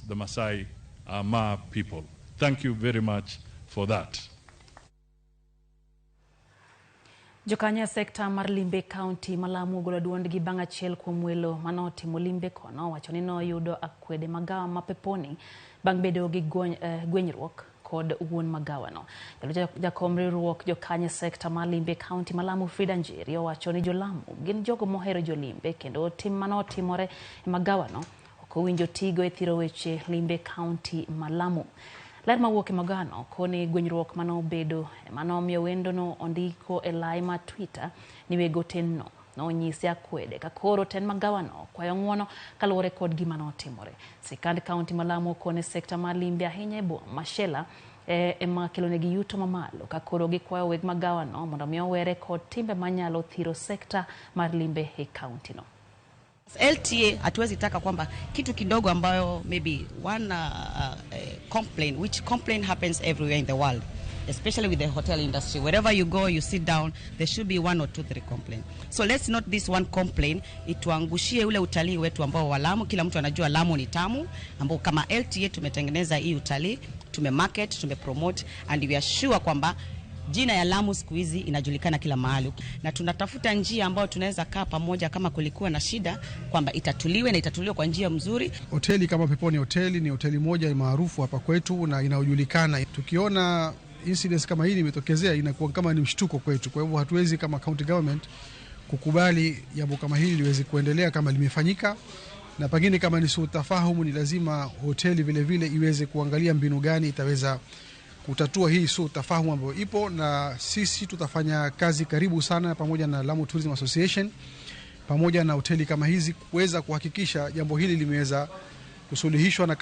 the Maasai are Maa people. Thank you very much for that. Jokanyo e sekta mar limbe kaunti ma Lamu ogolo duondgi bang' achiel kuom welo manotimo limbe kono owacho ni noyudo akwede magawa ma Peponi bang' bedo gi gwenyruok kod wuon magawano. Jakom riwruok jokanyo e sekta mar limbe kaunti ma Lamu Frida Njeri owacho ni jolamu gin jogo mohero jolimbe kendo tim manotimore e magawano ok owinjo tigo e thiro weche limbe kaunti ma Lamu. Ler mawuok e magawano koni gwenyruok manobedo emanomiyo wendono ondiko e lai mar Twitter ni weg otenno nonyise akwede ka koro ten magawano kwayo ng'uono kaluwore kod gima notimore. Sirkand kaunti ma Lamu okone sekta mar limbe ahinya e boma ma Shela ema kelonegi yuto mamalo ka koro gikwayo weg magawano mondo mi owere kod timbe manyalo thiro sekta mar limbe e kaunti no. LTA hatuwezi taka kwamba kitu kidogo ambayo maybe one complaint, which complaint happens everywhere in the world, especially with the hotel industry. Wherever you go, you sit down, there should be 1 or 2, 3 complaints. So let's not this one complaint ituangushie ule utalii wetu ambao wa Lamu. Kila mtu anajua Lamu ni tamu, ambao kama LTA tumetengeneza hii utalii, tumemarket, tumepromote, and we are sure kwamba jina ya Lamu siku hizi inajulikana kila mahali, na tunatafuta njia ambayo tunaweza kaa pamoja kama kulikuwa na shida kwamba itatuliwe na itatuliwe kwa njia mzuri. Hoteli kama Peponi Hoteli ni hoteli moja maarufu hapa kwetu na inayojulikana. Tukiona incidents kama hii imetokezea inakuwa kama ni mshtuko kwetu. Kwa hivyo hatuwezi kama county government kukubali jambo kama hili liweze kuendelea kama limefanyika, na pengine kama ni sutafahumu ni lazima hoteli vile vile iweze kuangalia mbinu gani itaweza kutatua hii sutafahumu ambayo ipo, na sisi tutafanya kazi karibu sana pamoja na Lamu Tourism Association pamoja na hoteli kama hizi kuweza kuhakikisha jambo hili limeweza kusuluhishwa na kama